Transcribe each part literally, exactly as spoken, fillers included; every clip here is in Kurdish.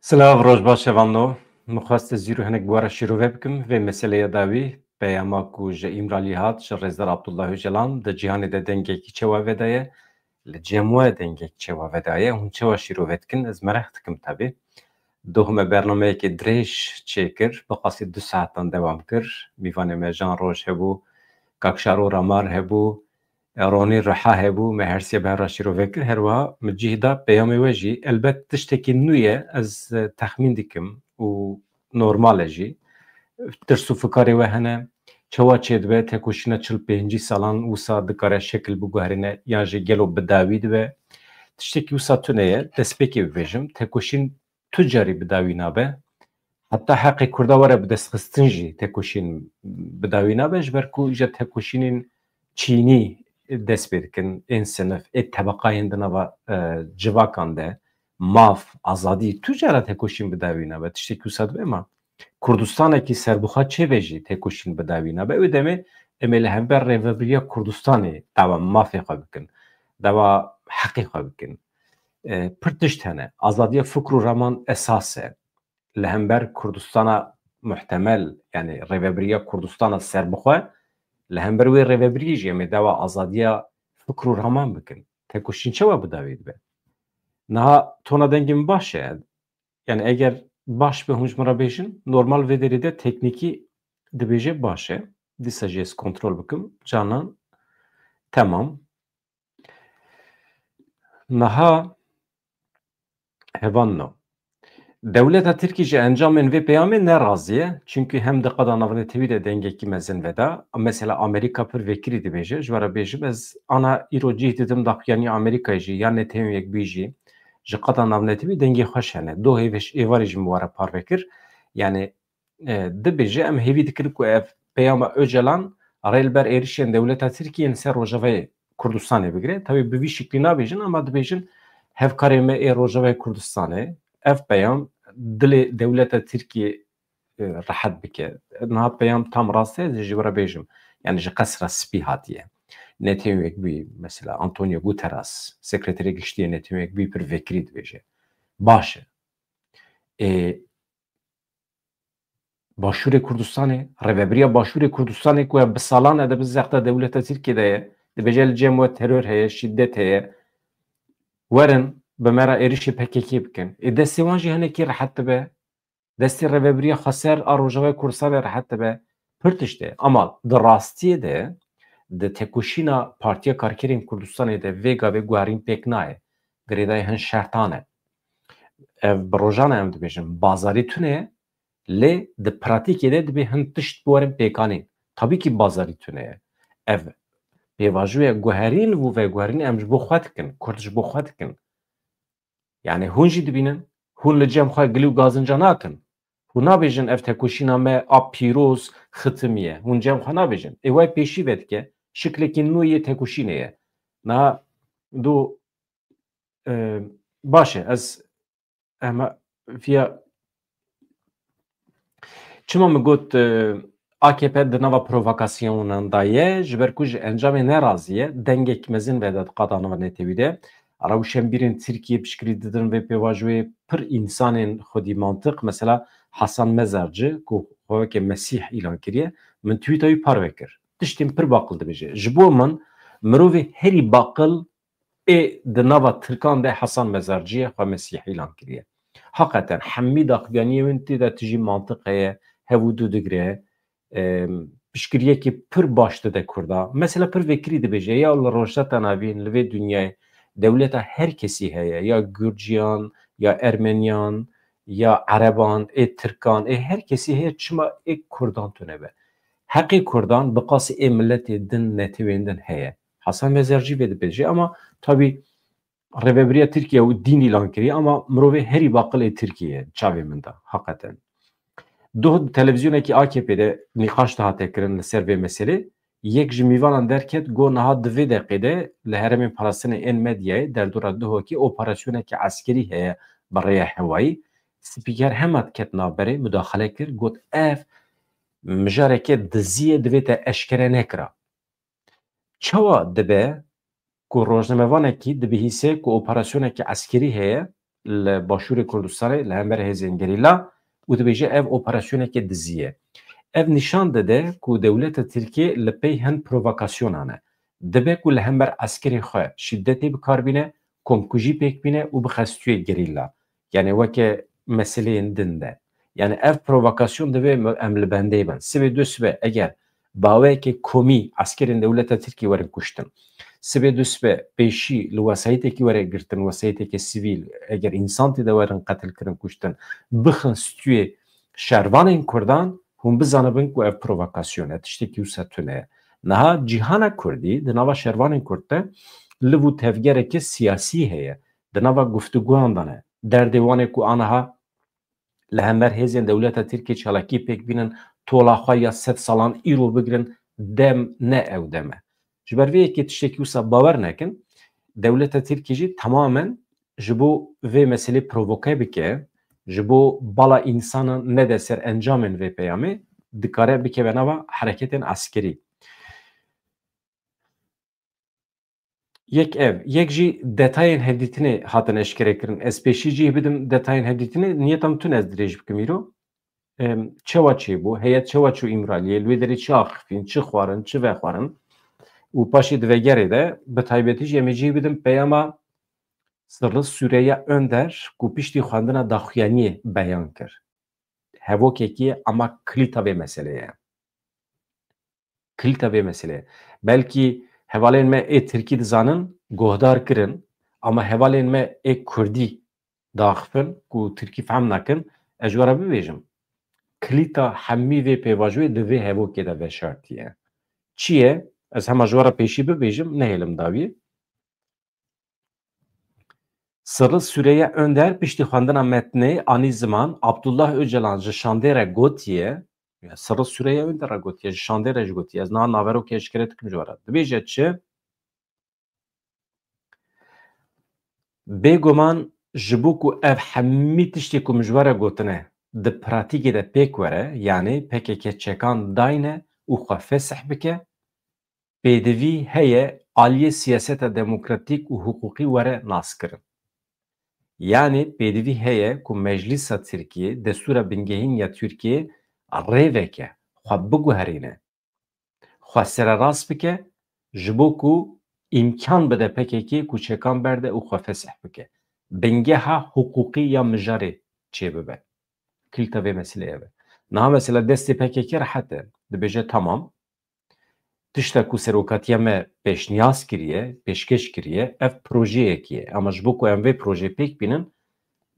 Silav, roj baş hevalno. Min xwest ez îro hinek bi we re şîrove bikim vê meseleya dawî, peyama ku ji Îmralî hat, ji Rêzdar Abdullah Ocalan, di cîhanê de dengekî çawa vedaye, li cem we dengekî çawa vedaye, hûn çawa şîrove dikin, ez meraq dikim tabî. Doh me bernameyekê dirêj çêkir, bi qasî du saetan dewam kir. Mîvanê me Jan Roj hebû, Kak Şaro Ramar hebû, Ronî Riha hebû, me her sê bi hev re şîrove kir. Her wiha min cih da peyamê we jî. Elbet tiştekî nû ye, ez, e, texmîn dikim û normal e jî. Tirs û fikarê we hene. Çawa çêdibe tekoşîna çil pêncî salan wisa dikare şekil biguherîne yan jî gelo bi dawî dibe? Tiştekî wisa tune ye. Destpêkê bibêjim, tekoşîn tu carî bi dawî nabe. Heta heqê Kurda were bi destxistin jî tekoşîn bi dawî nabe, ji ber ku îja tekoşînên çînî dest pê dikin, ên sinif, ê tebeqayên di nava, e, civakan de, maf, azadî, tu cara tekoşîn bi dawî nabe. Tiştekî wisa dibe, ma Kurdistanekî serbixwe çêbe jî tekoşîn bi dawî nabe. Ew demê em ê li hember Rêvebiriya Kurdistanê dawa mafê xwe bikin, dawa heqê xwe bikin. E, pir tişt hene. Azadiya fikr û raman esas e. Li hember Kurdistana muhtemel, yani Rêvebiriya Kurdistana serbixwe, li hember wê rêvebiriyê jî em ê dawa azadiya fikr û raman bikin. Tekoşîn çawa bi dawî dibe? Niha tona dengê min baş e. Yani eger baş be, hûn ji min re bêjin, normal vê derê de teknîkî dibêje baş e. Dîsa jî ez kontrol bikim. Canan, temam. Niha hevan no. Dewleta Tirkî ji encamên vê peyamê ne razî ye. Çimkî hem di qada navnetewî de dengekî mezin veda. Mesela Amerîka pir vekirî dibêje. Ji we re bêjim, ez ana îro cih didim daxuyaniya Amerîkayê jî, ya Netewên Yekbûyî jî, ji qada navnetewî dengê xweş hene. Doh hêvêş êvarî jî min we re parve kir. Yani, e, dibêje, em hêvî dikin ku ev peyama Ocalan rê li ber êrişên dewleta Tirkiyê li ser Rojavayê Kurdistanê bigire. Tabii bi vî şiklî nabêjin, ama dibêjin hevkarê me ê Rojavayê Kurdistanê, ev peyam dilê dewleta Tirkiyê, e, rehet bike. Niha peyam tam rast e, ez ji we re bêjim. Yani ji Qesra Spî hatiye. Netewên Yekbûyî, mesela Antonio Guterres, Sekreterê Giştî yê Netewên Yekbûyî pir vekirî dibêje. Baş e. Ê, Başûrê Kurdistanê, rêvebiriya Başûrê Kurdistanê ku ev bi salan e de bi zexta dewleta Tirkiyê de ye, dibêje li cem we teror heye, şîdet heye, werin bi me re êrişê P K K bikin. Ê, destê wan jî hinekî rehet dibe. Destê rêvebiriya xweser a Rojavayê Kurdistanê rehet dibe. Pir tişt e. Ama di rastiyê de, di tekoşîna Partiya Karkerên Kurdistanê de vê gavê guherîn pêk nayê. Girêdayî hin şertan e. Ev bi rojan em dibêjin, bazarî tune ye, lê di pratîkê de dibê hin tişt biwerin pêkanîn. Tabî kî bazarî tune ye. Ev pêvajoya guherîn û veguherîn em ji bo xwe dikin, Kurd ji bo xwe dikin. Yani hûn jî dibînin, hûn li cem xwe gilî û gazinca nakin. Hûn nabêjin ev tekoşîna me a pîroz xitimiye. Hûn cem xwe nabêjin. Ê, wê pêşî vedike, şiklekî nû yê tekoşînê ye. Na du, e, baş e, ez, em, viya, çima min got, e, A K P di nava provokasyonan de ye, ji ber ku ji encamê nerazî ye, dengek mezin veda di qada nava netewî de. Rewşenbîrên Tirkiyê piştgirî didin vê pêvajoyê, pir însanên xwedî mantiq, mesela Hasan Mezarcı, ku xwe weke Mesîh îlan kiriye, min twîta wî parve kir. Tiştên pir baqil dibêje. Ji bo min, mirovê herî baqil ê di nava Tirkan de Hasan Mezarcı ye, xwe Mesîh îlan kiriye. Haqeten, hemî daxuyaniyê win tê de tijî mantiq heye, hev û du digire, em, piştgiriyekê pir baş dide Kurda. Mesela pir vekirî dibêje, ya li Rojhilata Navîn, li vê dinyayê, dewleta her kesî heye, ya Gurciyan, ya Ermeniyan, ya Ereban, ê Tirkan, ê her kesî heye, çima ê Kurdan tune be? Heqê Kurdan bi qasî ê miletê din, netewên din heye. Hasan Mezercî vê dibêje, ama tabî rêvebiriya Tirkiye û dîn îlan kiriye, ama mirovê herî baqil ê Tirkiye çavê min de, haqeten. Doh di televîzyonekî A K P de nîqaş dihate kirin li ser vê meselê. Yek ji mîvanan derket, got, niha di vê deqê de li herêmên parastinê ên medyayê derdora Duhokê operasyoneke eskerî heye bi rêya hewayî. Spîker hema diket navberê, mudaxele kir, got, ev mijareke diziyê, divête eşkere nekira. Çawa dibe ku rojnamevanekî dibihîse ku operasyoneke eskerî heye, li Başûrê Kurdistanê li hember hêzên gerîla û dibêje ev operasyoneke dizî ye. Ev nîşan dide ku dewleta Tirkiyê li pey hin provokasyonan e. Dibe ku li hember eskerê xwe şîdetê bi kar bîne, komkujî pêk bîne û bixe stûyê gerîla. Yani weke meseleyên din de. Yani ev provokasyon divê me-, em li bendê bin. Sibê du sibe eger baweyeke komî eskerên dewleta Tirkiyê werin kuştin, sibê du sibe pêşî li wesayîtekî were girtin, wesayîteke sivîl, eger însan tê de werin qetilkirin, kuştin, bixin stûyê şervanên Kurdan, hûn bizanibin ku ev provokasyon e, tiştekî wisa tune ye. Niha cîhana Kurdî di nava şervanên Kurd de liv û tevgereke siyasî heye. Di nava guftiguyan de ne. Derdê wan ê ku aniha li hember hêzên dewleta Tirkiyê çalakî pêk bînin, tola xwe ya sed salan îro bigirin, dem ne ew dem e. Ji ber vê yekê tiştekî wisa bawer nekin, dewleta Tirkiyê jî temamen ji bo vê meselê provoke bike, ji bo bala însanan nede ser encamên vê peyamê, dikare bikeve nava hereketên eskerî. Yek ev, yek jî detayên hevdîtinê hatin eşkerekirin. Ez pêşî cih bidim detayên hevdîtinê, niyeta min tune ez dirêj bikim îro. Em, çawa çêbû, heyet çawa çû Îmraliyê, li wê derê çi axifîn, çi xwarin, çi vexwarin û paşê di vegerê de bi taybetî jî em ê cih bidin peyama Sırlı Süreyya Önder ku piştî xwendina daxuyaniyê beyan kir. Hevokekî ye, ama kilîta vê meseleyê ye. Kilîta vê meseleyê. Belkî hevalên me ê tirkî dizanin, guhdar kirin, ama hevalên me ê kurdî daxifin ku tirkî fehm nakin, ez ji we re bibêjim. Kilîta hemî vê pêvajoyê di vê hevokê de veşartiye. Çi ye? Ez hema ji we re pêşî bibêjim, nehêlim dawiyê. Sırlı Süreyya Önder piştî xwendina metnê anî ziman, Abdullah Öcalan ji şandê re gotiye, ya Sırlı Süreyya Önder re gotiye, ji şandê re jî gotiye, ez niha naverokê eşkere dikim ji we re. Dibêje çi? Bêguman ji bo ku ev hemî tiştê ku min ji we re gotine di pratîkê de pêk were, yanî P K K çekan dayne û xwe fesih bike, pêdivî heye aliyê siyaseta demokratîk û hiqûqî were naskirin. Yanî pêdivî heye ku Meclîsa Tirkiyê, Destûra Bingehîn ya Tirkiyê rê veke, xwe biguherîne, xwe sererast bike, ji bo ku îmkan bide P K K ku çekan berde û xwe fesih bike. Bingeha hiqûqî ya mijarê çêbibe. Kilîta vê meseleyê ev e. Niha mesela destê P K K rehet e. Dibêje, tamam, tişta ku serokatiya me pêşniyaz kiriye, pêşkêş kiriye, ev projeyekî ye. Ama ji bo ku em vê projeyê pêk bînin,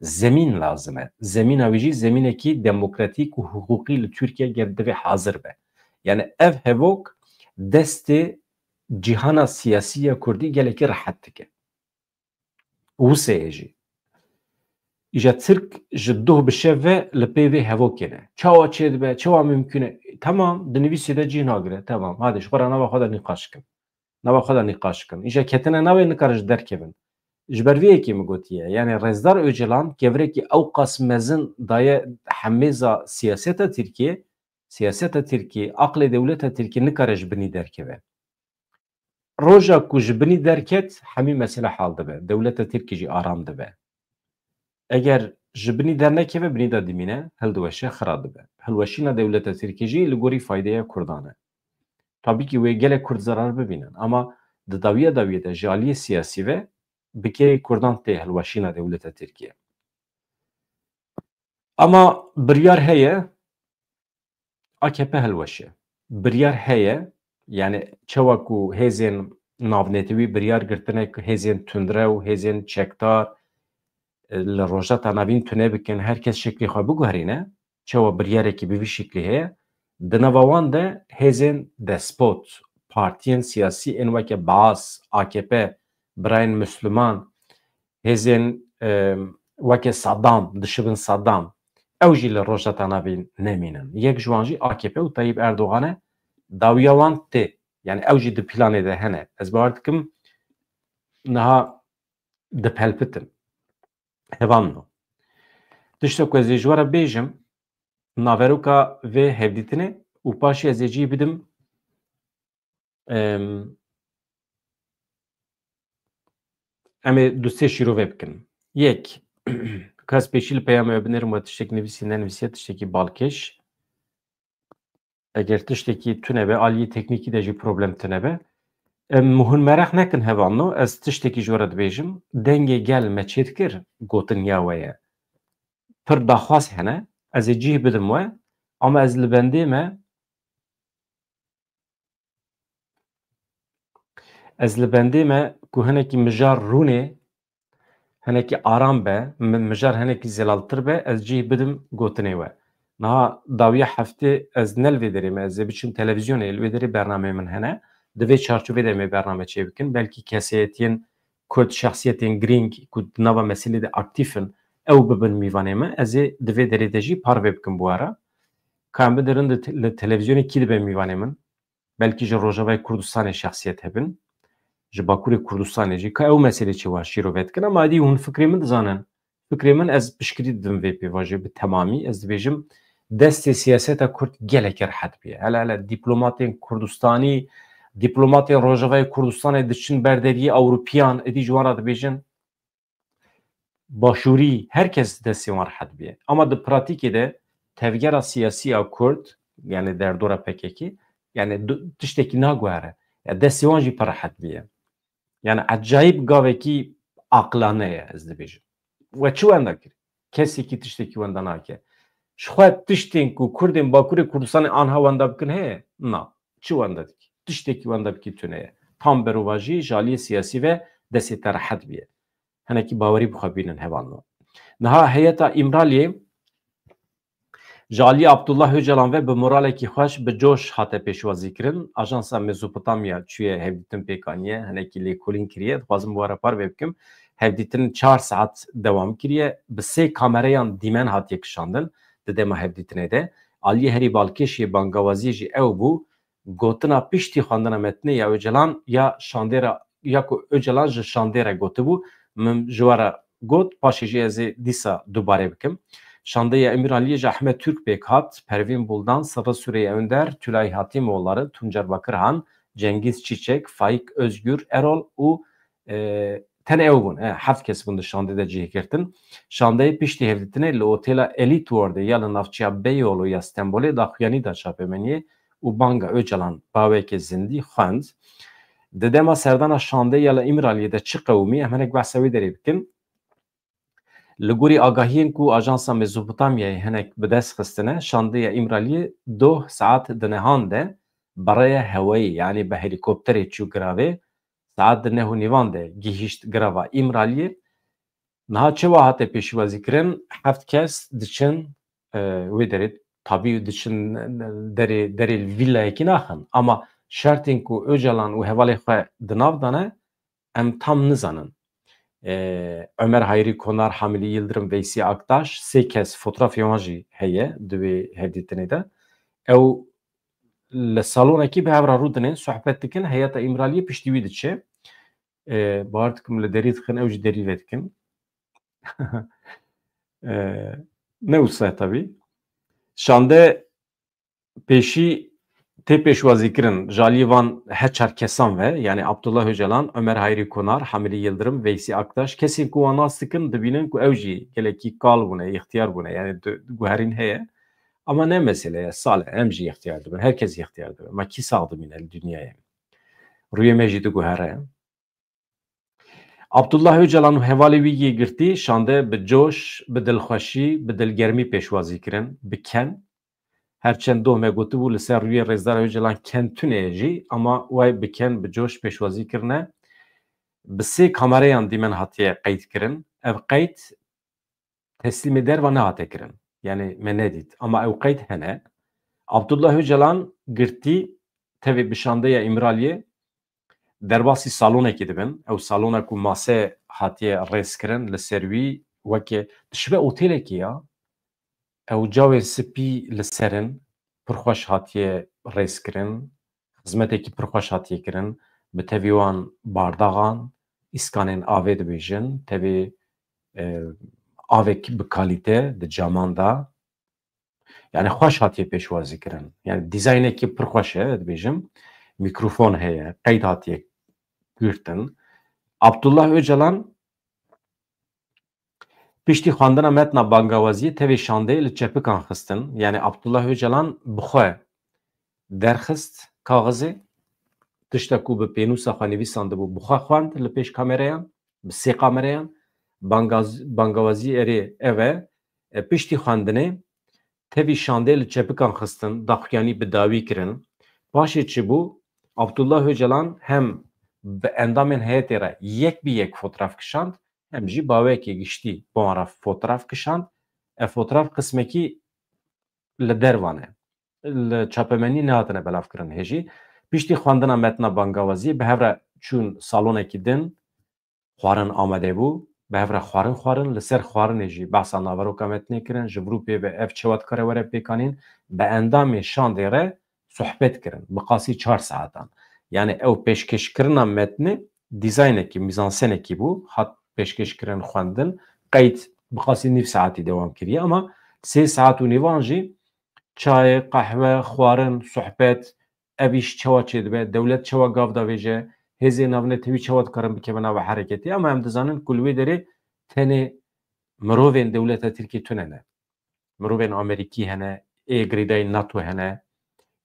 zemîn lazim e. Zemîna wî jî zemînekî demokratîk û hiqûqî li Tirkiye ger divê hazir be. Yani ev hevok destê cîhana siyasî ya kurdî gelekî rehet dike. Wisa ye jî. Îja Tirk ji doh bi şev ve li pê vê hevokê ne. Çawa çêdibe, çawa mimkûn e? Temam, di nivîsê de cî nagire, temam. Hadi ji xwe re nava xwe de nîqaş kin. Nava xwe de nîqaş kin. Îja ketine navê nikare ji derkevin. Ji ber vê yekê min gotiye. Yani Rêzdar Ocalan kevirekî ewqas mezin daye hemêza siyaseta Tirkiyê, siyaseta Tirkiyê, aqlê dewleta Tirkiyê nikare ji binî derkeve. Roja ku ji binî derket, hemî mesele hal dibe. Dewleta Tirkî jî aram dibe. Eger ji binî dernekeve, binî de dimîne, hildiweşe, xira dibe. Hilweşîna dewleta Tirkî jî li gorî faydeya Kurdan e. Tabî kî wê gelek Kurd zerar bibînin, ama di dawiya dawiyê de ji aliyê siyasî ve bi kêrê Kurdan tê hilweşîna dewleta Tirkî. Ama biryar heye, A K P hilweşe. Biryar heye, yani çawa ku hêzên navnetewî biryar girtine ku hêzên tundrew, hêzên çekdar, e, li Rojhilata Navîn tune bikin, her kes şeklê xwe biguherîne, çawa biryarekî bi vî şeklî heye, di nava wan de hêzên despot, partiyên siyasî ên weke Baas, A K P, Birayên Misliman, hêzên, e, weke Saddam, dişibin Saddam, ew jî li Rojhilata Navîn nemînin. Yek ji wan jî A K P û Tayyip Erdogan e, dawiya wan tê. Yani ew jî di planê de hene. Ez bawer dikim niha dipelpitin. Hevalno. Tişta ku ez ê ji we re bêjim, naveroka vê hevdîtinê û paşê ez ê cî bidim, em, em ê du sê şîrove bikin. Yek, Kes pêşî li peyama we binêrim we tiştek nivîsî nenivîsiye, tiştekî balkêş. Eger tiştekî tune be, aliyê teknîkî de jî problem tune be. Em, hûn meraq nekin hevalno, ez tiştekî ji we re dibêjim. Dengê gel me çêdikir, gotin ya we ye. Pir daxwaz hene, ez ê cih bidim we, ama ez li bendê me, ez li bendê me ku hinekî mijar rûnê, hinekî aram be, mi-, mijar hinekî zelaltir be, ez cih bidim gotinê we. Niha dawiya heftê ez ne li vê derê me, ez ê biçim televîzyonê, li vê derê bernameyê min hene. Di vê çarçovê de em ê bername çêbikin. Belkî kesayetiyên Kurd, şexsiyetên girîng ku di nava meselê de aktîf in, ew bibin mîvanê me. Ez ê di vê derê de jî parve bikim bi we re. Ka em bidirin di te-, li televîzyonê kî dibe mîvanê min? Belkî ji Rojavayê Kurdistanê şexsiyet hebin, ji Bakurê Kurdistanê jî, ka ew meselê çêwa şîrove dikin, ama edî hûn fikrê min dizanin. Fikrê min, ez piştgirî didim vê pêvajoyê bi temamî. Ez dibêjim, destê siyaseta Kurd gelekî rehet bûye. Hele hele dîplomatên Kurdistanî, dîplomatên Rojavayê Kurdistanê diçin ber deriyê Ewropiyan, edî ji wan re dibêjin, Başûrî, her kes destê wan rehet bûye. Ama di pratîkê de tevgera siyasî ya Kurd, yani derdora P K K, yani du-, tiştekî naguhere. Ya destê wan jî pir rehet bûye. Yani ecayîb gavekî aqilane ye, ez dibêjim. We çi wenda kir? Kesekî tiştekî wenda nake. Ji xwe tiştên ku Kurdên Bakurê Kurdistanê anha wenda bikin heye? Na. Çi wenda dikî? Tiştekî wenda bikî tune ye. Tam berovajî ji aliyê siyasî ve destê te rehet bûye. Hinekî bawerî bi xwe bînin hevalno. Niha heyeta Îmraliyê ji alî Abdullah Ocalan ve bi moralekî xweş, bi coş hate pêşwazîkirin. Ajansa Mezopotamya çûye hevdîtin pêk aniye, hinekî lêkolîn kiriye. Dixwazim bi we re parve bikim. Hevdîtin çar saet dewam kiriye. Bi sê kamereyan dîmen hatiye kişandin di dema hevdîtinê de. Aliyê herî balkêş yê bangawaziyê jî ew bû, gotina piştî xwendina metnê ya Ocalan ya şandê re, ya ku Ocalan ji şandê re gotibû, min ji we re got, paşê jî ez ê dîsa dubare bikim. Şandeya Îmraliyê ji Ahmet Türk pêk hat, Pervîn Buldan, Sırrı Süreyya Önder, Tülay Hatimoğulları, Tuncer Bakırhan, Cengiz Çiçek, Faik Özgür Erol û, e, tenê ew bûn. E, heft kes bûn di şandê de cih girtin. Şandeyê piştî hevdîtinê li Otela Elite Worldê ya li navçeya Beyoğlu ya Stenbolê daxuyanî da çapemeniyê û banga Ocalan baweke zindî xwend. Di dema serdana şandê ya li Îmraliyê de çi qewimî, em hinek behsa wê derê bikin. Li gorî agahiyên ku Ajansa Mezopotamyayê hinek bi dest xistine, şandeya Îmraliyê doh saet di nehan de bi rêya hewayî, yanî bi helîkopterê çû giravê, saet di neh û nîvan de gihîşt girava Îmraliyê. Niha çawa hate pêşîwazîkirin? Heft kes diçin, e, wê derê, tabî diçin derê, derê vîlayekî naxin. Ama şertên ku Ocalan û hevalê xwe di nav de ne, em tam nizanin. E, Ömer Hayri Konar, Hamili Yıldırım, Veysi Aktaş, sê kes, fotoğrafê wan jî heye di wê hevdîtinê de. Ew li salonekî bi hev re rûdinin, sohbet dikin, heyeta Îmraliyê piştî wî diçe. E, bawer dikim li derî dixin, ew jî derî vedikin. E, ne wisa tabî. Şande pêşî tê pêşwazîkirin ji alî van heçar kesan ve, yani Abdullah Ocalan, Ömer Hayri Konar, Hamili Yıldırım, Veysi Aktaş, kesên ku wan nas dikin, dibînin ku ew jî gelekî kal bûne, îxtiyar bûne, yani du-, guherîn heye. Ama ne mesele ye, sal e, em jî îxtiyar dibin, her kes îxtiyar dibe. Ma kî sax dimîne li dinyayê? Rûyê me jî diguhere. Abdullah Ocalan û hevalê wî yê girtî şande bi coş, bi dilxweşî, bi dilgermî pêşwazî kirin, bi ken. Her çend doh me gotibû li ser rûyê Rêzdar Ocalan ken tune ye jî, ama way bi ken, bi coş pêşwazî kirine. Bi sê kamereyan dîmen hatiye qeyd kirin. Ev qeyd teslîmê derva nehate kirin. Yani me nedît. Ama ew qeyd hene. Abdullah Ocalan girtî tevê bi şandeya Îmraliyê derbasî salonekî dibin. Ew salona ku mase hatiye rêzkirin, li ser wî weke dişibe otêlekê ya. Ew cawên spî li ser in, pir xweş hatiye rêzkirin. Xizmetekî pir xweş hatiye kirin. Bi tevî wan bardaxan, îskanên avê dibêjin, tevî, e, avek bi kalîte di caman de. Yani xweş hatiye pêşwazî kirin. Yani dîzaynekî pir xweş e, dibêjim. Mîkrofon heye, qeyd hatiye girtin. Abdullah Ocalan, Piştî xwendina metna bangawaziyê tevî şandeyê li çepikan xistin. Yani Abdullah Öcalan bi xwe derxist kaxizê, tişta ku bi pênûsa xwe nivîsandibû, bi xwe xwend li pêş kamereyan, bi sê kamereyan. Bangaz-, bangawazî erê ev e. E, piştî xwendinê tevî şandeyê li çepikan xistin, daxuyanî bi dawî kirin. Paşê çi bû? Abdullah Öcalan hem bi endamên heyetê re yek bi yek fotoğraf kişand, hem jî baweyekê giştî bi wan re fotoğraf kişand. Ev fotoğraf qismekî li derva ne. Li çapemenî nehatine belavkirin hê jî. Piştî xwendina metna bangawaziyê bi hev re çûn salonekî din, xwarin amade bû, bi hev re xwarin xwarin, li ser xwarinê jî behsa naveroka metnê kirin, ji vir û pê ve ev çawa dikare were pêkanîn, bi endamê şandê re sohbet kirin, bi qasî çar saetan. Yani ew pêşkêşkirina metnê dîzaynekî, mîzansenekî bû, hat pêşkêşkirin, xwendin, qeyd bi qasî nîv saetî dewam kiriye, ama sê saet û nîvan jî çayê, qehwe, xwarin, sohbet, ev îş çawa çêdibe, dewlet çawa gav davêje, hêzên navnetewî çawa dikarin bikevin nava hereketê. Ama em dizanin ku li wê derê tenê mirovên dewleta Tirkiyê tune ne. Mirovên Amerîkî hene, ê girêdayî NATO hene,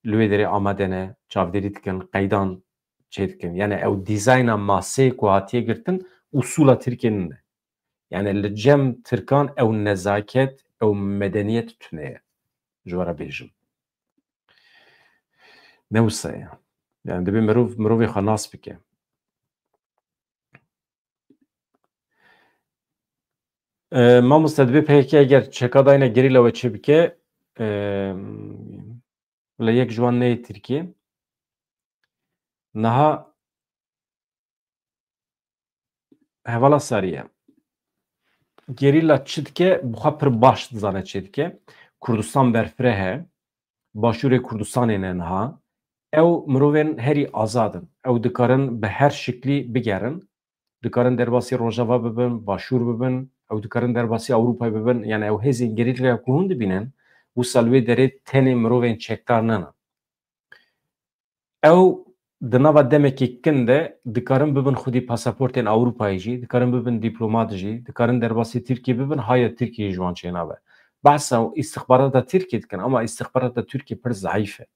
li wê derê amade ne, çavdêrî dikin, qeydan çêdikin. Yani ew dîzayna maseyê ku hatiye girtin, usûla Tirkiyê nîne. Yani li cem Tirkan ew nezaket, ew medeniyet tune ye. Ji we re bêjim. Ne wisa ye. Yani divê mirov, mirovê xwe nas bike. E, mamoste, divê P K K eger çeka dayne gerîla we çê bike, e, wila yek ji wan neyê Tirkiyê. Niha hevala Sariye. Gerîla çi dike, bi xwe pir baş dizane çi dike. Kurdistan berfireh e. Başûrê Kurdistanê ne niha. Ew mirovên herî azad in. Ew dikarin bi her şiklî bigerin. Dikarin derbasî Rojava bibin, Başûr bibin, ew dikarin derbasî Ewropayê bibin. Yani ew hêzên gerîlaya ku hûn dibînin, wisa li wê derê tenê mirovên çekdar nene. Ew di nava demekî kin de dikarin bibin xwedî pasaportên Ewropayê jî, dikarin bibin dîplomat jî, dikarin derbasî Tirkiyê bibin, haya Tirkiyê ji wan çênabe. Behsa îstixbarata Tirkiyê dikin, ama îstixbarata Tirkiyê pir zeîf e.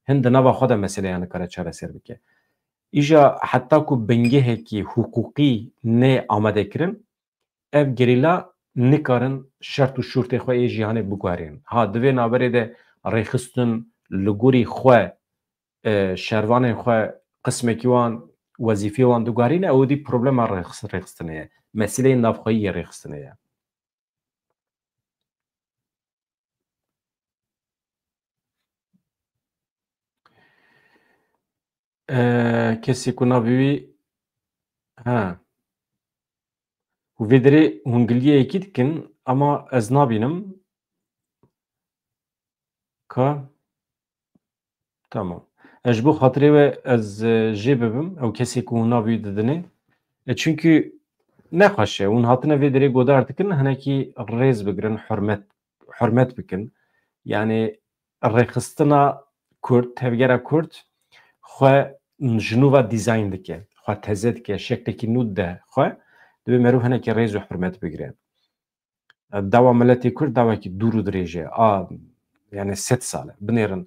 Hin di nava xwe de meseleyan nikare çareser bike. Îja heta ku bingehekî hiqûqî nê amadekirin, ev gerîla nikarin şert û şûrtê xwe ê jihanê biguherînin. Ha, di vê navberê de rêxistin li gorî xwe, e, şervanên xwe qismekî wan wezîfeyê wan diguherîne, ew dî problema rêx-, rêxistinê ye. Meseleyên navxweyî yê rêxistinê ye. E, kesê ku navê wî, ha. Û vê derê hûn giliyê yekî dikin, ama ez nabînim. Ka? Tamam. Ez ji bo xatirê we ez, e, jê bibim, ew kesê ku hûn navê wî didinê. E, çünkü nexweş e. Hûn hatine vê derê godar dikin, hinekî rêz bigirin, hurmet, hurmet bikin. Yani rêxistina Kurd, tevgera Kurd xwe ji nû ve dîzayn dike, xwe teze dike, şeklekî nû dide xwe, divê merû hinekî rêz û hurmet bigire. Dawa miletê Kurd dawekî dûr û dirêj e. A, yani sed sal e. Binêrin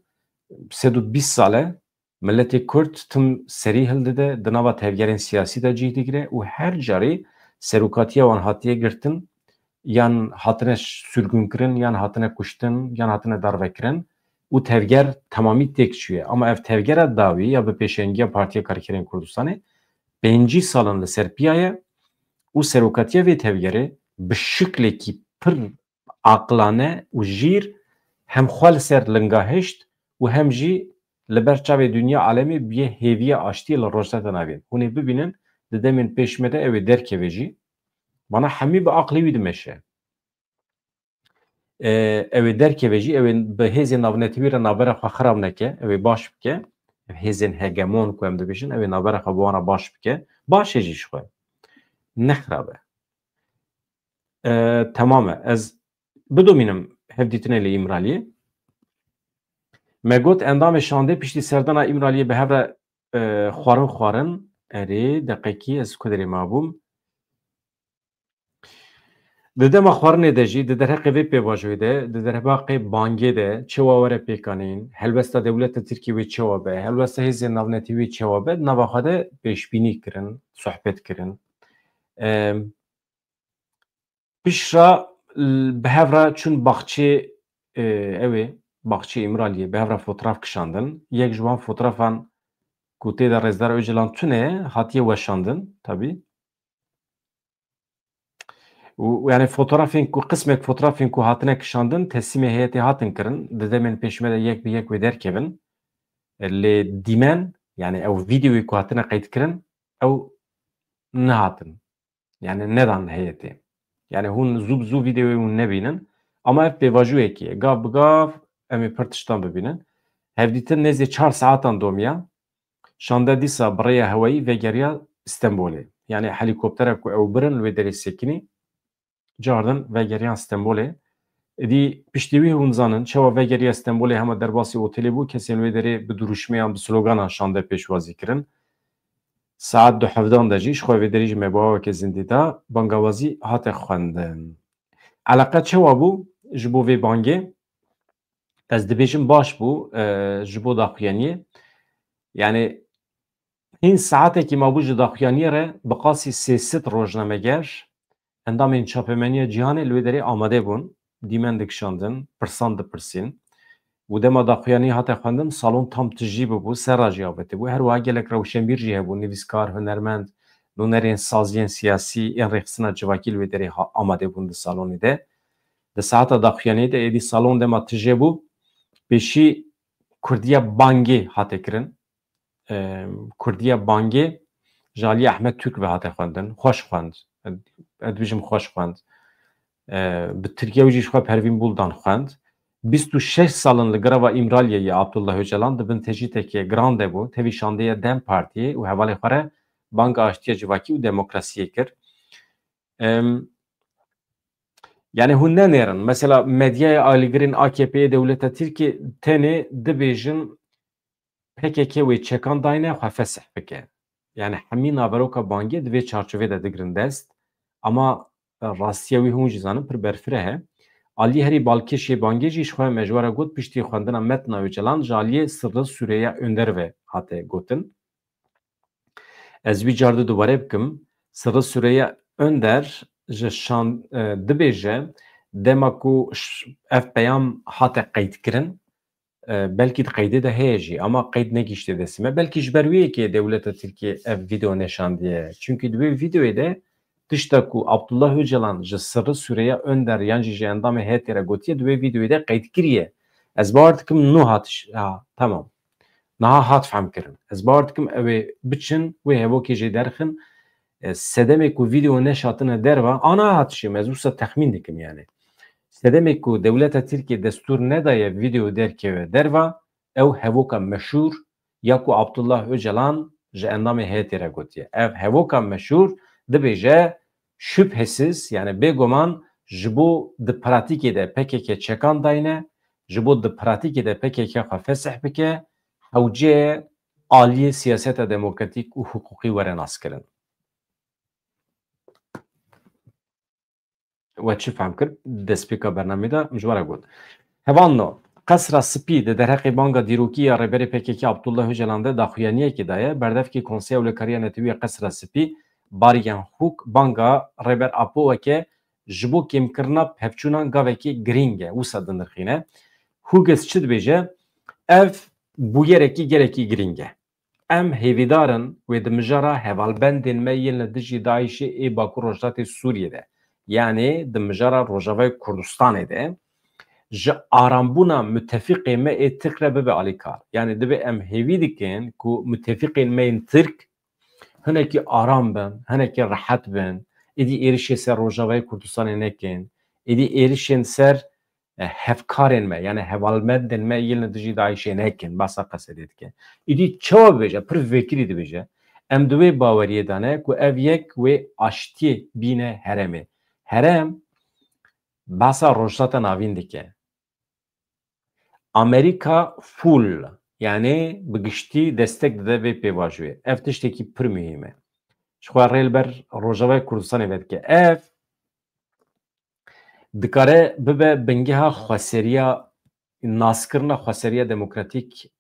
sed û bîst sal e miletê Kurd tim serî hildide, di nava tevgerên siyasî de cih digire û her carê serokatiya wan hatiye girtin, yan hatine sürgün kirin, yan hatine kuştin, yan hatine darve kirin û tevger temamî têk çûye. Ama ev tevgera dawî ya bi pêşengiya Partiya Karkerên Kurdistanê pêncî sal in li ser piya ye û serokatiya vê tevgerê bi şiklekî pir aqilane û jîr hem xwe li ser linga hişt û hem jî li ber çavê dinya alemê bûye hêviya aştiyê li Rojhilata Navîn. Hûn ê bibînin, di demên pêş me de ew ê derkeve jî. Bana hemî bi aqlê wî dimeşe. E, ew ê derkeve jî, ew ê bi hêzên navnetewî re navbera xwe xirab neke, ew ê baş bike. Ev hêzên hegemon ku em dibêjin, ew ê navbera xwe bi wan re baş bike. Baş e jî ji xwe. Ne xirab e. E, temam e. Ez bidomînim hevdîtinê li Îmraliyê. Me got endamê şandê piştî serdana Îmraliyê bi hev re, e, xwarin xwarin. Erê, deqekî, ez ku derê mabûm. Di dema xwarinê de jî, di derheqê vê pêvajoyê de, di derheqê bangê de çawa were pêkanîn, helwesta dewleta Tirkiyê wê çawa be, helwesta hêzên navnetewî wê çawa be, di nava xwe de pêşbînî kirin, sohbet kirin. Em, piştre l-, bi hev re çûn baxçê, e, ew ê, baxçê Îmraliyê, bi hev re fotoğraf kişandin. Yek ji wan fotoğrafan ku tê de Rêzdar Ocalan tune, hatiye weşandin, tabî. Û, yani fotoğrafên ku, qismek fotoğrafên ku hatine kişandin, teslîmê heyetê hatin kirin. Di demên pêş me de yek bi yek wê derkevin. Lê dîmen, yani ew vîdeoyê ku hatine qeyd kirin, ew nehatin. Yani nedan heyetê. Yani hûn zû bi zû vîdeoyê hûn nebînin. Ama ev pêvajoyekê ye. Gav bi gav em ê pir tiştan bibînin. Hevdîtin nêzî çar saetan domiya. Şande dîsa bi rêya hewayî vegeriya Stenbolê. Yani helîkoptera ku ew birin li wê derê sekinî, cardin vegeriyan Stenbolê. Êdî piştî wî hûn zanin, çawa vegeriya Stenbolê hema derbasî otelê bû, kesên wê derê bi duruşmeyan, bi sloganan şande pêşwazî kirin. Saet du hevdan de jî, ji xwe vê derê jî me bi aweke zindî da, bangawazî hate xwendin. Eleqe çawa bû ji bo vê bangê? Ez dibêjim baş bû, e, ji bo daxuyaniyê. Yani hîn saetekî mabû ji daxuyaniyê re bi qasî sê sed rojnameger, endamên çapemeniya cîhanê li wê derê amade bûn, dîmen dikişandin, pirsan dipirsîn. Û dema daxuyaniyê hate xwendin, salon tam tijî bûbû, serra jî avêtibû. Her wiha gelek rewşenbîr jî hebûn, nivîskar, hunermend, nûnerên saziyên siyasî, ên rêxistina civakî li wê derê ha-, amade bûn di salonê de. Di saeta daxuyaniyê de êdî salon dema tije bû, pêşî kurdiya bangê hate kirin. Em, kurdiya bangê ji aliyê Ehmed Türk ve hate xwendin. Xweş xwend. Ez dibêjim xweş xwend. E, bi tirkiye wî jî ji xwe Pervîn Buldan xwend. Bîst û şeş salin li greva Îmraliyê ye Abdullah Öcalan di bin tecrîdekê giran de bû. Tevî şandeye DEM Partiyê û hevalê xwe re banga aştiya civakî û demokrasiyê kir. Em, yani hûn nenêrin. Mesela medyaya alîgirên A K P'yê dewleta Tirkiyê tenê dibêjin P K K wê çekan dayne xwe fesih bike. Yani hemî naveroka bangê di vê çarçovê de digirin dest. Ama, e, rastiya wî hûn jî zanin pir berfireh e. Aliyê herî balkêş yê bangê jî ji xwe me ji we re got piştî xwendina metna Öcalan ji aliyê Sırrı Süreyya Önder ve hate gotin. Ez wî car di dubare bikim. Sırrı Süreyya Önder ji şan, e, dibêje, dema ku ş-, ev peyam hate qeydkirin, e, belkî di qeydê de heye jî, ama qeyd negihiştiye destê me. Belkî ji ber wê yekê dewleta Tirkiye ev vîdeo neşandiye. Çunkî di wê vîdeoyê de tişta ku Abdullah Öcalan ji Sırrı Süreyya Önder yan jî ji endamê heyetê re gotiye, di wê vîdeoyê de qeyd kiriye. Ez bawer dikim nû hat ş-, ha, tamam. Niha hat fehmkirin. Ez bawer dikim ew ê biçin, wê hevokê jê derxin. E, sedemê ku vîdeo neşatine derva, ana hat şim, ez wisa texmîn dikim yani. Sedemê ku dewleta Tirkiye destûr nedaye vîdeo derkeve derva, ew hevoka meşhûr ya ku Abdullah Öcalan ji endamê heyetê re gotiye. Ev hevoka meşhûr dibêje, şüphesiz, yani bêguman ji bo di pratîkê de P K K çekan dayne, ji bo di pratîkê de P K K xwe fesih bike, hewce aliyê siyaseta demokratîk û hiqûqî were naskirin. We çi fehm kir? Destpêka bernamê de ji we re got. Hevalno, Qesra Spî di derheqê banga dîrokî ya Rêberê P K K Abdullah Öcalan de daxuyaniyekê daye. Berdevkê Konseya Ewlekariya Netewî ya Qesra Spî, Bariyan Huk, banga Rêber Apo weke ji bo kêmkirina pevçûnan gavekê girîng e, wisa dinirxîne. Hughes çi dibêje? Ev bûyerekî gelekî girîng e. Em hêvîdar in wê di mijara hevalbendên me yên li dijî DAIŞê ê Bakur Rojhilatê Sûriyê de, yanî di mijara Rojavayê Kurdistanê de, ji arambûna mutefîqê me ê Tirk re bibe alîkar. Yanî divê em hêvî dikin ku mutefîqên me yên Tirk hinekî aram bin, hinekî rehet bin, êdî êrişê ser Rojavayê Kurdistanê nekin, êdî êrişên ser, e, hevkarên me, yani hevalbendên me yên li dijî DAIŞê nekin, basa Qesedê dike. Îdî çawa bibêje? Pir vekirî dibêje. Em di wê baweriyê de ne ku ev yek wê aştiyê bîne herêmê. Herêm basa Rojhilata Navîn dike. Amerîka full, yani bi giştî destek dide vê pêvajoyê. Ev tiştekî pir muhîm e. Ji xwe rê li ber Rojavayê Kurdistanê vedike. Ev dikare bibe bingeha xweseriya, naskirina xweseriya demokratîk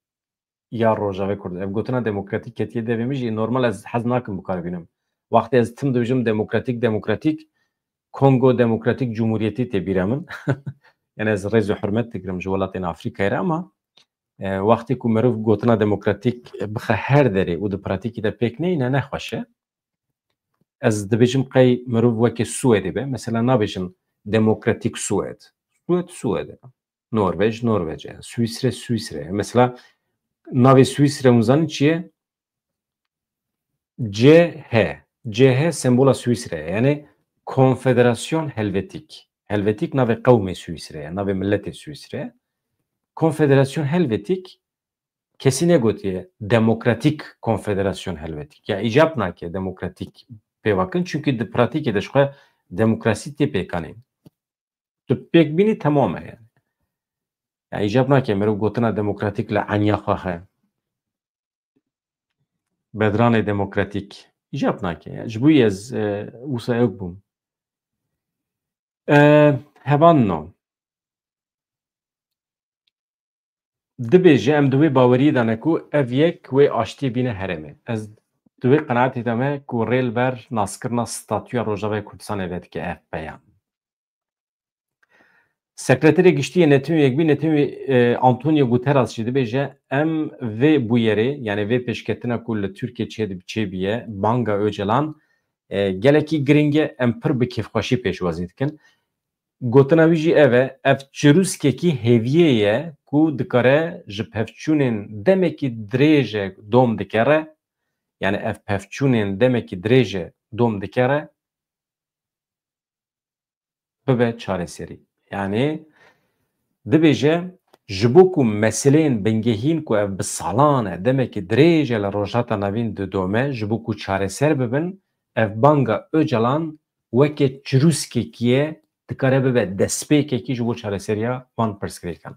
ya Rojavê Kurd. Ev gotina demokratîk ketiye devê min jî, normal ez hez nakim bi kar bînim. Wextê ez tim dibêjim demokratîk, demokratîk, Kongo Demokratîk Cumhuriyetî tê bîra min. Yani ez rêz û hurmet digirim ji welatên Afrîkayê re, ama, e, wextê ku mirov gotina demokratîk bixe her derê û di pratîkê de pêk neyne, nexweş e. Ez dibêjim qey mirov weke Swêdê be, mesela nabêjin demokratîk Swêd. Swêd, Swêd e. Norveç, Norveç e. Swîsre, Swîsre e. Mesela navê Swîsre hûn zanin çi ye? C H. C H sembola Swîsre ye. Yani Konfederasyon Helvetîk. Helvetîk navê qewmê Swîsre ye, navê miletê Swîsre ye. Konfederasyon Helvetîk kesî negotiye Demokratîk Konfederasyon Helvetîk. Ya îcab nake demokratîk pê ve kin, çunkî di pratîkê de ji xwe demokrasî tê pêkanîn. Tu pêk bînî, temam e yani. Ya îcab nake mirov gotina demokratîk li enya xwe xe. Bedranê demokratîk îcab nake. Ya, ji bo ez, e, wisa ewk bûm. E, hevan no. Dibêje em di wê baweriyê de ne ku ev yek wê aştiyê bîne herêmê. Ez di wê qenaetê de me ku rê li ber naskirina statûya Rojavayê Kurdistanê vedike ev peyam. Sekreterê Giştî yê Netewên Yekbûyî, Netewên, e, Antonio Guterres jî dibêje, em vê bûyerê, yani vê pêşketina ku li Tirkiye çê-, çêbûye, banga Ocalan, e, gelekî giring e, em pir bi kêfxweşî pêşwazî dikin. Gotina wî jî ev e, ev çirûskekî hêviyê ye ku dikare ji pevçûnên demekî dirêj e dom dikere, yani ev pevçûnên demekî dirêj e dom dikere, bibe çareserî. Yani dibêje, ji bo ku meseleyên bingehîn ku ev bi salan e, demekî dirêj e li Rojhilata Navîn didome, ji bo ku çareser bibin, ev banga Ocalan weke çirûskekî ye, dikare bibe destpêkekî ji bo çareseriya van pirsgirêkan.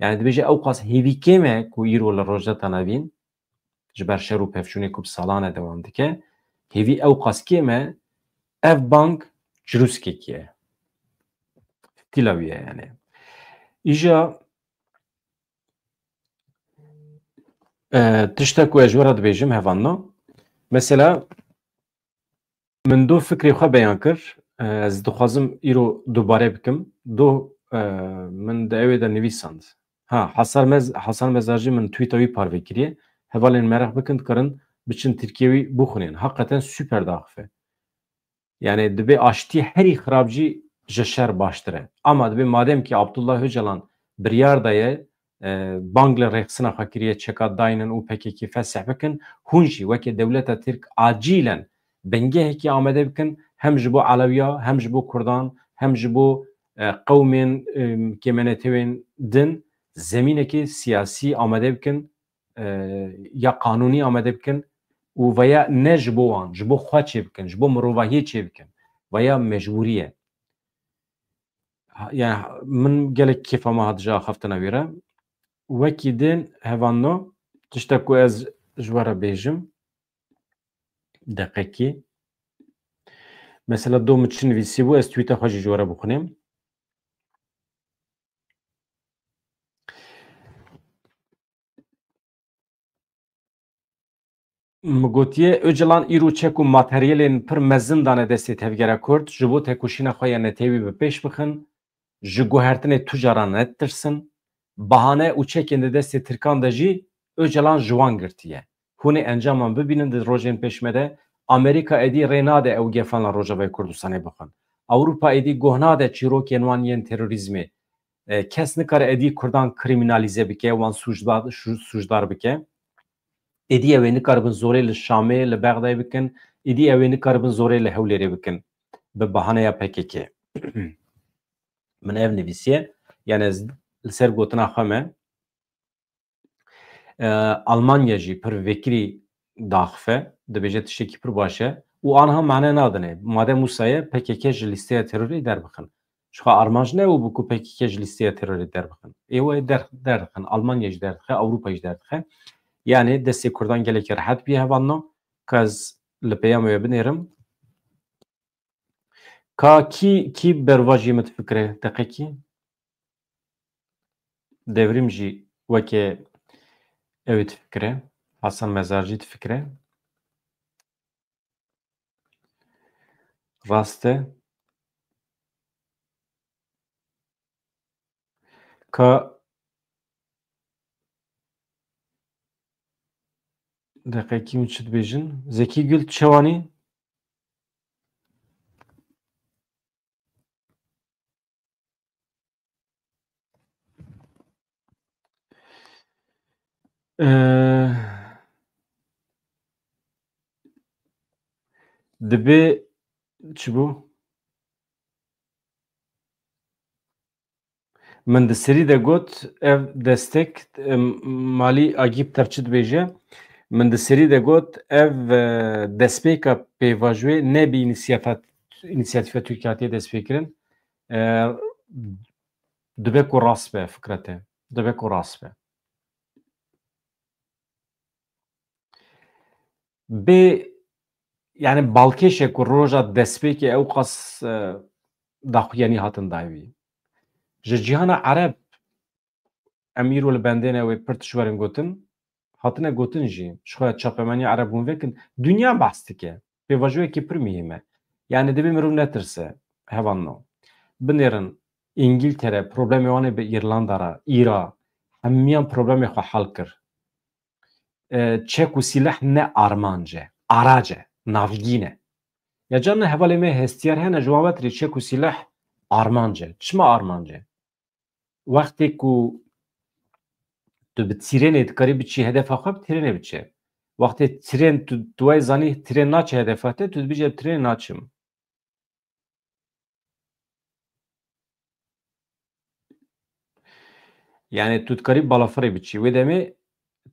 Yani dibêje ew qas hêvî kêm e ku îro li Rojhilata Navîn ji ber şer û pevçûnê ku bi salan e dewam dike, hêvî ew qas kêm e, ev bang çirûskekî ye. Tîla wî ye yani. Îja, e, tişta ku ez ji we re dibêjim, hevanno. Mesela, min do fikrê xwe beyan kir. E, ez dixwazim îro dubare bikim. Do, e, min di ewê de nivîsand. Ha, Hasan Mez-, Hasan Mezar jî min tweeta wî parve kiriye. Hevalên meraq bikin, dikarin biçin Tirkiye wî bixwînin. Hakikaten super diaxife. Yani dibê aştî herî xirab jî ji şer baştir e. Ama dibê madem ki Abdullah Ocalan biryar daye, e, bang li rêxistina xwe kiriye, çeka daynin û P K K fesih bikin, hûn jî weke dewleta Tirk acilen bingehekî amade bikin, hem ji bo Elewiya, hem ji bo Kurdan, hem ji bo, e, qewmên, e, kêmenetewên din zemînekî siyasî amade bikin, e, ya qanûnî amade bikin û veya ne ji bo wan, ji bo xwe çê bikin, ji bo mirovahiyê çê bikin, veya mecbûrî ye. Ha, yani min gelek kêfa me hat ji axaftina wî re. Wekî din hevanno, tiştek ku ez ji we re bêjim, deqekî. Mesela do min çi nivîsî bû, ez tweeta xwe jî ji we re bixwînim. Min gotiye, Ocalan îro çek û materyalên pir mezin dane destê tevgera Kurd, ji bo tekoşîna xwe ya netewî bi pêş bixin, ji guhertinê tucaran netirsin, bahane û çekên di destê Tirkan de jî Ocalan ji wan girtiye. Hûn ê encaman bibînin di rojên pêş me de. Amerîka êdî rê nade ew gefan li Rojavayê Kurdistanê bixwin. Ewropa êdî guh nade çîrokên wan yên terorîzmê. E, kes nikare êdî Kurdan krîmînalîze bike, wan sûcdar, şû-, sûcdar bike. Êdî ew ê nikaribin zorê li Şamê, li Bexdayê bikin. Êdî ew ê nikaribin zorê li Hewlêrê bikin. Bi bahaneya P K K. Min ev nivîsiye. Yani ez li ser gotina xwe me. E, Almanya jî pir vekirî daxife, dibêje tiştekî pir baş e û anha mane nadine. Madem wisa ye, P K K ji lîsteya terorê derbixin. Ji xwe armanc ne û bû ku P K K ji lîsteya terorê derbixin. Ê wê der-, derdixin, Almanya jî derdixe, Ewropa jî derdixe. Yani destê Kurdan gelekî rehet bûye hevanno. Ka ez li peyamê we binêrim. Ka kî, kî berva jî min difikire, deqekî? Devrim jî weke ew ê difikire. Hasan Mezar jî difikire. Rast e. Ka deqekî min çi dibêjin? Zekî Gül, tu çawanî? Ee, dibe çi bû? Min di serî de got, ev destek, em, malî Agîp Terçi dibêje, min di serî de got, ev, e, destpêka pêvajoyê ne bi înîsiyata-, înîsiyatîfa Tirkiye hatiye destpêkirin. E, dibe ku rast be fikra te. Dibe ku rast be. Bê, yani balkêş e ku roja destpêkê ew qas, e, daxuyanî hatin dayî wî. Ji cîhana Ereb, em îro li bendê ne wê pir tişt werin gotin, hatine gotin jî, ji xwe çapemeniya Ereb hûn vekin, dinya behs dike. Pêvajoyekî pir muhîm e. Yani divê mirov netirse, hevalno. Binêrin, Îngiltere, problemê wan ê bi Îrlanda re, îra, hemiyan problemê xwe hel kir. E, çek û sîleh ne armanc e, arac e, navgîn e. Ya carna hevalê me hestiyar hene, ji wan ve tirê çek û sîleh armanc e. Çima armanc e? Wextê ku tu bi tîrênê dikarî biçî hedefa xwe, bi tîrênê biçe. Wextê tîrên tu, tu wayê zanî tîrên naçe hedefa te, tu dibêje bi tîrênê naçim. Yani tu dikarî balafirê biçî. Wê demê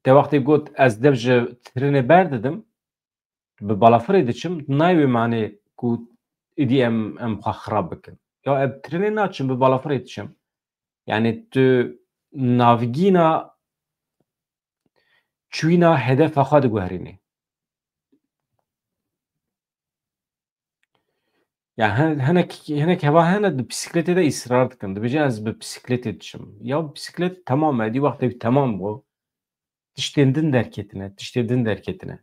te wextê got, "Ez dev ji tîrênê berdidim, bi balafirê diçim", nayê wê manê ku êdî em, em xwe xirab bikin. Ya ez bi tîrênê naçim, bi balafirê diçim. Yani tu navgîna çûyîna hedefa xwe diguherînî. Ya hin-, hinek, hinek heva hene di bisiklêtê de îsrar dikin. Dibêje, "Ez bi bisiklêtê diçim." Ya bisiklet temam e, dî wextê wî temam bû. Tiştên din derketine, tiştê din derketine.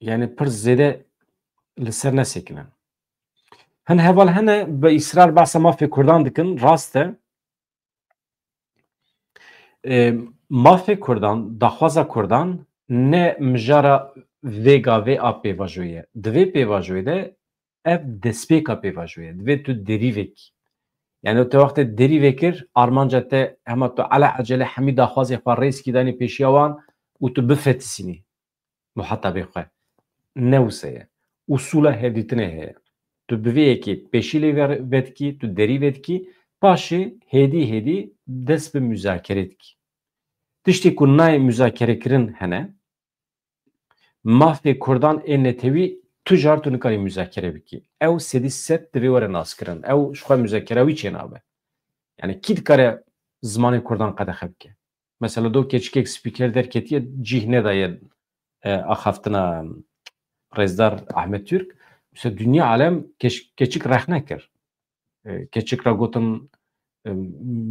Yani pir zêde li ser nesekine. Hin heval hene bi îsrar behsa mafê Kurdan dikin, rast e. E, mafê Kurdan, daxwaza Kurdan ne mijara vê gavê a pêvajoyê ye. Di vê pêvajoyê de ev destpêka pêvajoyê ye. Divê tu derî vekî. Yani te wextê derî vekir, armanca te hema tu ele ecele hemî daxwazê xwe rêzkî danî pêşiya wan û tu bifetisînî muhatabê xwe. Ne wisa ye. Usûla hevdîtinê heye. Tu bi vê yekê pêşî lê ver-, vedikî, tu derî vedikî, paşê hêdî hêdî dest bi muzakerê dikî. Tiştê ku nayê muzakerekirin hene, mafê Kurdan ê netewî tu car tu nikarî muzakere bikî. Ew sedî sed divê were naskirin. Ew ji xwe muzakera wî çênabe. Yani kî dikare zimanê Kurdan qedexe bike? Mesela do keçikek spîker derketiye, cîh nedaye, e, axaftina Rêzdar Ahmet Türk. Mesela dinya alem keç-, keçik rexne kir. E, keçik ra gotin, e,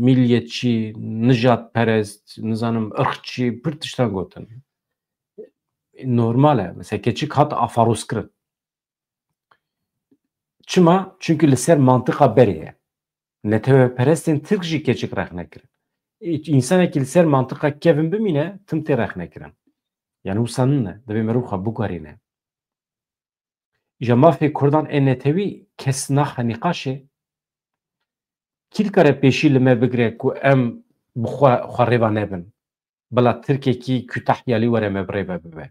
milliyetçî, nijadperest, nizanim, irqçî, pir tiştan gotin. Normal e. Mesela keçik hat afaroz kirin. Çima? Çünkü li ser mantiqa berê ye. Neteweperestên Tirk jî keçik rexne kirin. Ê, însanekî li ser mantiqa kevin bimîne, tim tê rexne kirin. Yani wisa nine, divê mirov xwe biguherîne. Îja mafê Kurdan ê netewî kes naxe nîqaşê. Kî dikare pêşî li me bigire ku em bi xwe, xwe rêva nebin? Bila Tirkekî kutah yalî were me bi rê ve bibe.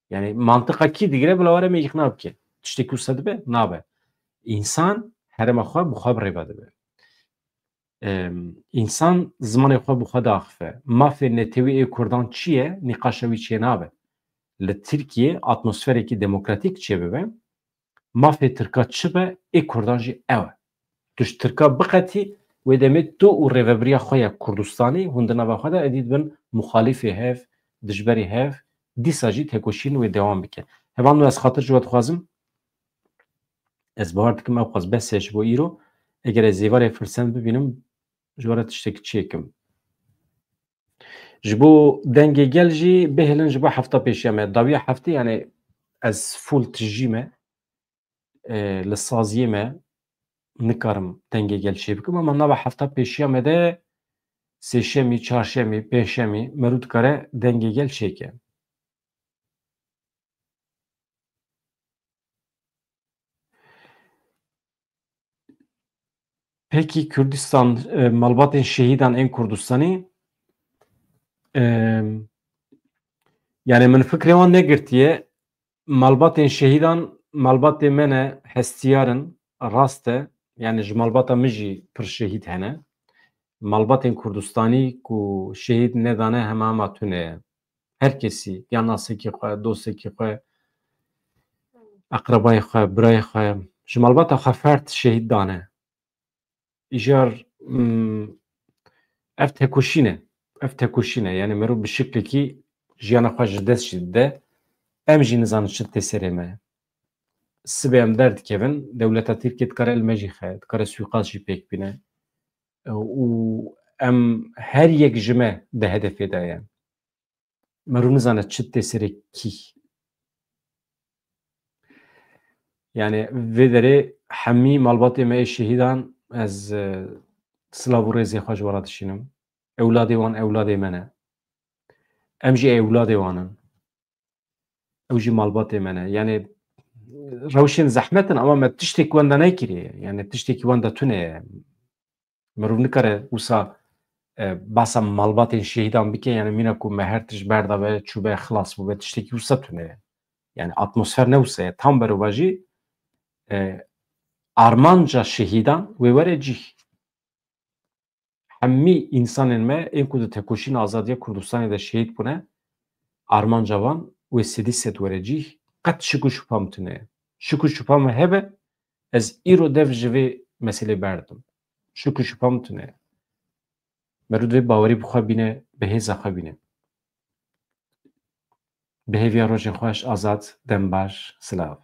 Yani mantiqa kî digire bila were me îqna bike? Tiştê ku se dibe, nabe. Însan herêma xwe bi xwe bi rê ve dibe. Em, însan zimanê xwe bi xwe diaxife. Mafê netewî ê Kurdan çi ye? Nîqaşa wî çênabe. Li Tirkiye atmosferekî demokratîk çêbibe, mafê Tirka çi be, ê Kurdan jî ew e. Tu ji Tirka biqetî, wê demê tu û rêvebiriya xwe ya Kurdistanê hûn di nava xwe de êdî dibin muxalîfê hev, dijberê hev, dîsa jî têkoşîn wê dewam bike. Hevalno, ez xatir ji we dixwazim. Ez bawer dikim ew qas bes e ji bo îro. Eger ez êvarê firsend bibînim, ji we re tiştek çêkim. Ji bo dengê gel jî bihêlin ji bo hefta pêşiya me. Dawiya heftê, yani ez full tijî me, e, li saziyê me nikarim dengê gel çê bikim, ama nava hefta pêşiya me de sêşemî, çarşemî, pênşemî merû dikare dengê gel çêke. Pekî Kurdistan, e, malbatên şehîdan ên Kurdistanî, e, yani min fikrê wan negirtiye. Malbatên şehîdan malbatê me ne, hestiyar in, rast e. Yani ji malbata min jî pir şehîd hene. Malbatên Kurdistanî ku şehîd nedane hema hema tune ye. Her kesî, ya nasekî xwe, dostekî xwe, eqrebayê xwe, birayê xwe, ji malbata xwe ferd şehîd dane. Îcar, mm, ev tekoşîn e. Ev tekoşîn e. Yani merû bi şiklekî jiyana xwe ji dest jî dide. Em jî nizanin çi tê serê me. Sibê em derdikevin, dewleta Tirkiye dikare li me jî xe, dikare suîqas jî pêk bîne. Û em her yek ji me di hedefê de ye. Merû nizane çi tê serê kî. Yani vê derê hemî malbatê me ê şehîdan ez, e, silav û rêzê xwe ji we re dişînim. Ewladê wan ewladê me ne. Em jî ewladê wan in. Ew jî malbatê me ne. Yani rewşên zehmet in, ama me tiştek wenda nekiriye. Yani tiştekî wenda tune ye. Mirov nikare wisa, e, basa malbatên şehîdan bike, yani mîna ku me her tişt berdabe, çûbe, xilas bûbe, tiştekî wisa tune ye. Yani atmosfer ne wisa ye. Tam berovajî, e, armanca şehîdan wê were cîh. Hemî însanên me ên ku di tekoşîna azadiya Kurdistanê de şehîd bûne, armanca wan wê sedî sed were cîh, qet şik û şupa min tune ye. Şik û şupa min hebe, ez îro dev ji vê meselê berdim. Şik û şupa min tune ye. Merû divê bawerî bi xwe bîne, bi hêza xwe bîne. Bi hêviya rojên xweş, Azad, dem baş, silav.